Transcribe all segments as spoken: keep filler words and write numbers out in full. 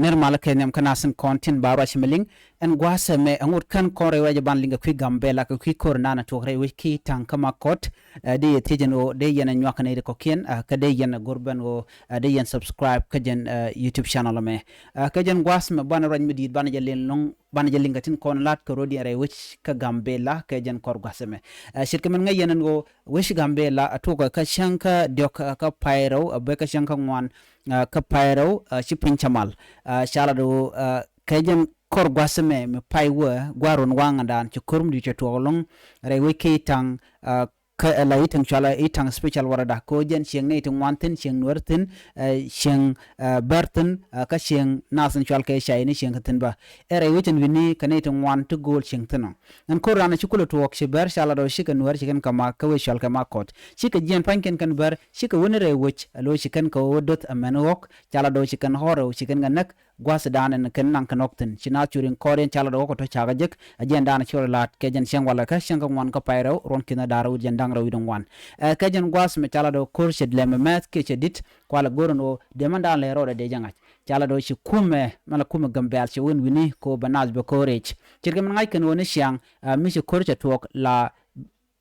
Nir malä kɛ nhiam kä nasin kɔn tin ba ruac mi liŋ. Ɛn gua̱a̱th ɛmɛ ɛŋut kän kɔn rɛy wec ban liŋ kɛ kui̱ Gambɛla kɛ kui̱ kor nanɛ tuɔk rɛy wec ki taŋ kä Makɔt. Ɛ, dee yɛ thiec ɛn ɣöö dee yɛn ɛ nyuak kɛ nɛy ti kɔ̱kiɛn, ɛ, kä dee yɛn ɛ go̱r ben ɣöö, ɛ, dee yɛn subscribe kä jɛn, ɛ, YouTube channel ɛmɛ. Ɛ, kä jɛn gua̱a̱th ɛmɛ banɛ ruac mi di̱i̱t banɛ jɛ liŋ lɔ̱ŋ, banɛ jɛ liŋ kɛ tin kɔn la̱t kɛ rɔ̱diɛn rɛy wec kä Gambɛla kɛ jɛn kɔr gua̱a̱th ɛmɛ. Ɛ, ce̱tkɛ min ŋäc yɛn ɛn ɣöö wec Gambɛla ɛ tuɔk kä cäŋ kä diɔ̱k, ɛ, kä pay rɛw, ɛ, bɛ kä cäŋ kä ŋuan, ɛ, kä pay rɛw, ɛ, ci piny cä mal. Ɛ, ca lat ɣöö, ɛ, kɛ jɛn kɔr gua̱th ɛmɛ mi pay wä gua̱a̱r ruɔ̱n waŋdan ci ko̱r mi di̱i̱t cɛ tuɔɔk ɛlɔ̱ŋ rɛy wec kɛ i̱ taŋ, ɛ, kä, ɛ, la i̱ taŋ cual i̱ taŋ special warada kɛ ɣöö jɛn cieŋ nɛy ti ŋuan thi̱n, cieŋ nuäär thi̱n, ɛ, cieŋ, ɛ, bär thi̱n, ɛ, kä cieŋ nath in cual kɛ cay ni cieŋ kä thi̱n bä. Ɛ rɛy wec ɛn wi̱ni kɛ nɛy ti ŋuan ti go̱o̱l cieŋ thi̱n ɔ. Ɛn ko̱r raan ci kulɛ tuɔɔk ci bär ca lat ɣöö cikɛ nuäär ci kɛn kɛ mak kä wec cual kɛ Makɔt. Cikɛ jiɛn pa̱nykiɛn kɛn bär cikɛ wä ni rɛy wec ɛ lo̱c ci kɛn kɛ wä döth ɛ mɛn ɣɔ̱k ca lat ɣöö ci kɛn ɣɔ̱r ɣöö ci kɛn kɛ näk. Gua̱thdan ɛn kɛn naŋ kɛ nɔk thi̱n ci naath cu riŋ kɔɔriɛn ca lat ɣɔ̱k kɛ tɔ̱ cakɛ jek. Ɛ jɛn daanɛ ci rɔ la̱a̱t kɛ jɛn cieŋ walɛ kä cieŋ kä ŋuan kä pay rɛw ruɔ̱n ki̱n da̱ŋ rɛw wi̱cdɛ ŋuan. Ɛ, kɛ jɛn gua̱th mɛ ca lat ɣöö ko̱r cɛ lɛmɛ mɛth kiɛ cɛ di̱t kualɛ go̱r ɛn ɣöö dee mɛn daanɛ lɛ rɔɔdɛ dee jɛ ŋa̱c. Ca lat ɣöö ci kumɛ mɛn la kumɛ Gambɛl ci wä ɛn wi̱ni kɛ ɣöö bɛ naath bɛ ko̱r rɛc. Ce̱tkɛ min ŋa̱c kɛn ɣöö ni ciaŋ, ɛ, mi ci ko̱r cɛ tuɔɔk la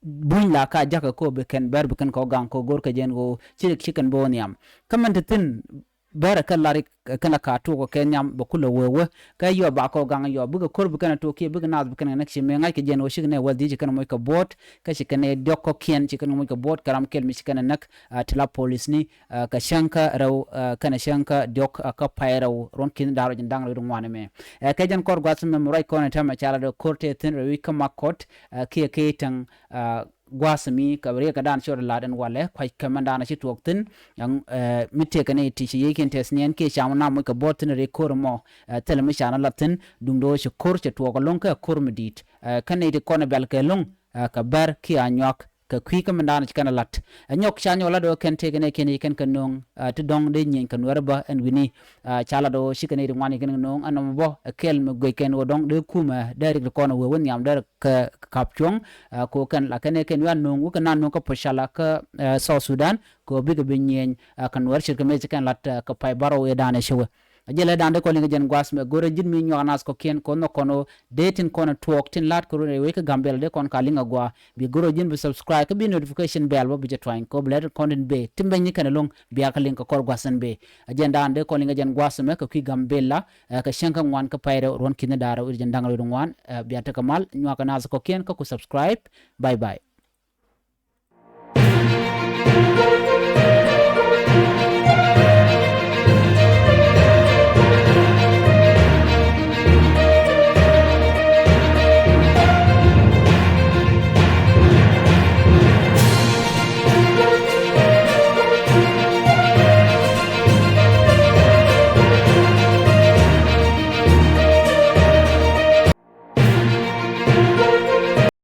buny la ka jakä ko bi kɛn bär bi kɛn kɔ gaŋ ko go̱r kɛ jɛn ɣöö ci rik ci kɛn bo̱o̱ nhiam. Kä mɛn ti thi̱n bär kɛ larik kɛn la ka tuɔk kɛ nhiam bɛ kulɛ wee wee. Kä yɔ ba kɔ gaŋ yɔ bikɛ ko̱r bi kɛn a tuɔk kiɛ bikɛ naath bi kɛn kɛ näk ci mëë ŋa̱c kɛ jɛn ɣöö cikɛ nɛ wäl dhiec ci kɛn moc kɛ buɔ̱ɔ̱t kä ci kɛn ɛ diɔk kɔ̱kiɛn ci kɛn moc kɛ buɔ̱ɔ̱t kɛ ram kɛl mi ci kɛn ɛ näk, ɛ, ti la polisni, ɛ, kɛ cäŋ kä rɛw, ɛ, kɛnɛ cäŋ kä diɔk, ɛ, kä pay rɛw ruɔ̱n ki̱n da̱r rɔ ji̱n da̱ŋ rɛw di ŋuan ɛmɛ. Ɛ, kɛ jɛn kɔr gua̱th mɛm ruac kɔn ɛ tɛmɛ ca la dee ko̱r tëë thi̱n rɛw i̱ kä Makɔt, ɛ, kiɛ kɛ i̱ täŋ, ɛ, gua̱a̱th mi kɛ riɛk kɛ da̱a̱n ci rɔ la̱t ɛn walɛ kua̱c kɛ mɛn da̱a̱n ci tuɔɔk thi̱n. Ɛŋ, ɛ, mi tëëkɛ ni ti ci yiëëkiɛn tɛth niɛn kiɛ cam na moc kɛ buɔ̱ɔ̱t thi̱n rɛy ko̱r ɛmɔ, ɛ, thilɛ mi ca na la̱t thi̱n duundɛ ɣöö ci ko̱r cɛ tuɔɔk ɛlɔ̱ŋ kɛ ko̱r mi di̱i̱t. Ɛ, kä nɛy ti kɔn ɛ bɛl kɛ ɛlɔ̱ŋ, ɛ, kɛ bär kiɛ anyuak kɛ kui̱ kä mɛn da̱a̱n ci kɛn ɛ la̱t. Ɛ nyɔk ca nyɔk la̱t ɣöö kɛn tëëkɛ ni kɛn ci kɛn kɛ nööŋ, ɛ, ti dɔ̱ŋ dee nyieny kɛ nuɛr bä ɛn wi̱ni. Ɛ, ca la̱t ɣöö cikɛ nɛy ti ŋuan ci kɛn kɛ nööŋ ɛn nɔmɔ bä ɛ kɛl mi guic kɛn ɣöö dɔ̱ŋ dee kumɛ dee rik ti kɔn ɛ wee wä nhiam dee kɛ kap cuɔ̱ŋ, ɛ, kɛ ɣöö kɛn la kɛn ɛ kɛn wi̱i̱ a nööŋ wä kɛ nan nööŋ kä Pocala kä, ɛ, South Sudan kɛ ɣöö bikɛ bi nyieny, ɛ, kɛ nuɛr ce̱tkɛ mëë ci kɛn la̱t, ɛ, kɛ pay bärɔw ëë da̱a̱n ɛ ci wee. A jɛ lɛ da̱a̱n dee kɔn liŋ kɛ jɛn gua̱a̱th mɛ go̱rɛ ji̱n mi nyuak naath kɔ̱kiɛn kɛ ɣöö nhɔk kɔn ɣöö dee tin kɔn ɛ tuɔɔk tin la̱t kɛ run ɛ wec kä Gambɛl dee kɔn ka liŋ a gua̱a̱ bi go̱rɛ ji̱n bi subscribe kä bi notification bell bä bi jɛ tuany kɛ ɣöö bi lɛ kɔn tin bëë tin beny ni kɛn ɛlɔ̱ŋ bia kɛ liŋ kɛ kɔr gua̱a̱th ɛn bëë. A jɛn da̱a̱n dee kɔn liŋ kɛ jɛn gua̱a̱th mɛ kɛ kui̱ Gambɛla, ɛ, kɛ cäŋ kä ŋuan kä pay rɛw ruɔ̱n ki̱n da̱r rɛw wi̱cdɛ ji̱n da̱ŋ rɛw wi̱cdɛ ŋuan, ɛ, bia tekɛ mal nyuak kɛ naath kɔ̱kiɛn kä ku subscribe. Bye bye.